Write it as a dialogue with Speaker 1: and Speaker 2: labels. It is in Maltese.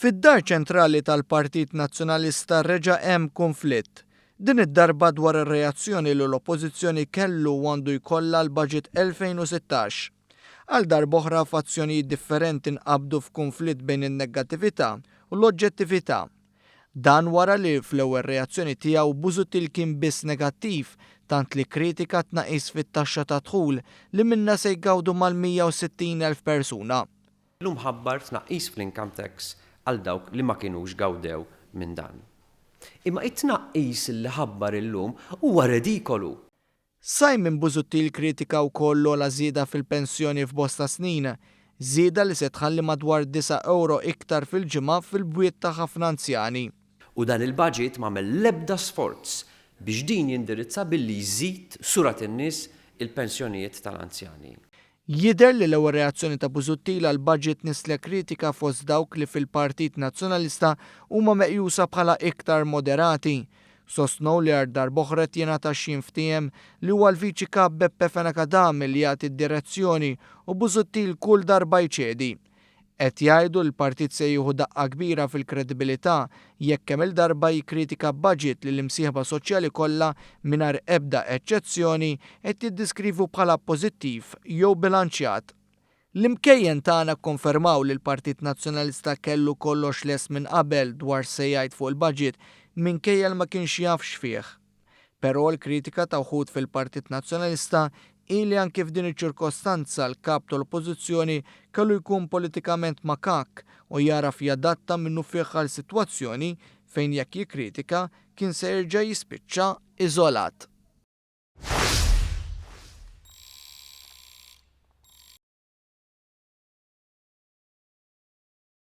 Speaker 1: Fid-Dar Ċentrali tal-Partit Nazzjonalista reġa' hemm kunflitt. Din id-darba dwar ir-reazzjoni li l-Oppożizzjoni kellu u għandu jkollha għall-Budget 2016. Għal darb'oħra fazzjonijiet differenti nqabdu f'kunflitt bejn in-neggattività u l-oġġettività. Dan wara li fl-ewwel reazzjoni tiegħu Busuttil kien biss negattiv tant li kkritika t-tnaqqis fit-taxxa tad-dħul li minnha se jgawdu mal-160,000 persuna.
Speaker 2: Illum ħabbar tnaqqis fl-income tax għal dawk li ma kinux gawdew minn dan. Imma it-tnaqqis li ħabbar illum huwa redikolu!
Speaker 1: Simon Busuttil kritika wkoll l-ogħla żieda fil-pensjoni f'bosta snin, żieda li se tħalli madwar disa' ewro iktar fil-ġimgħa fil-bwiet ta' ħafna anzjani.
Speaker 2: U dan il-budget m'għamel l-ebda sforz biex din jindirizza billi jżid surat in-nies il-pensjonijiet tal-anzjani.
Speaker 1: Jidher li l-ewwel reazzjoni ta' Busuttil għall-budget nisslet kritika fost dawk li fil-Partit Nazzjonalista huma meqjusa bħala iktar moderati. Sostnew li għal darb'oħra qed jingħata x'jinftiehem li huwa l-Viċi Kap Beppe Fenech Adami li jagħti d-direzzjoni u Busuttil kull darba jċedi. Qed jgħidu li l-partit se jieħu daqqa kbira fil-kredibilità jekk kemm-il darba jikkritika budget li l-imsieħba soċjali kollha mingħajr ebda eċċezzjoni qed jiddiskrivu bħala pożittiv jew bilanċjat. L-imkejjen tagħna kkonfermaw li l-Partit Nazzjonalista kellu kollox lest minn qabel dwar x'se jgħid fuq il-budget minkejja li ma kienx jaf x'fih. Però l-kritika ta' wħud fil-Partit Nazzjonalista hi li anki f'din iċ-ċirkostanza l-Kap tal-Oppożizzjoni kellu jkun politikament makakk u jagħraf jadatta minnufih għal sitwazzjoni fejn jekk jikkritika kien se jerġa' jispiċċa iżolat.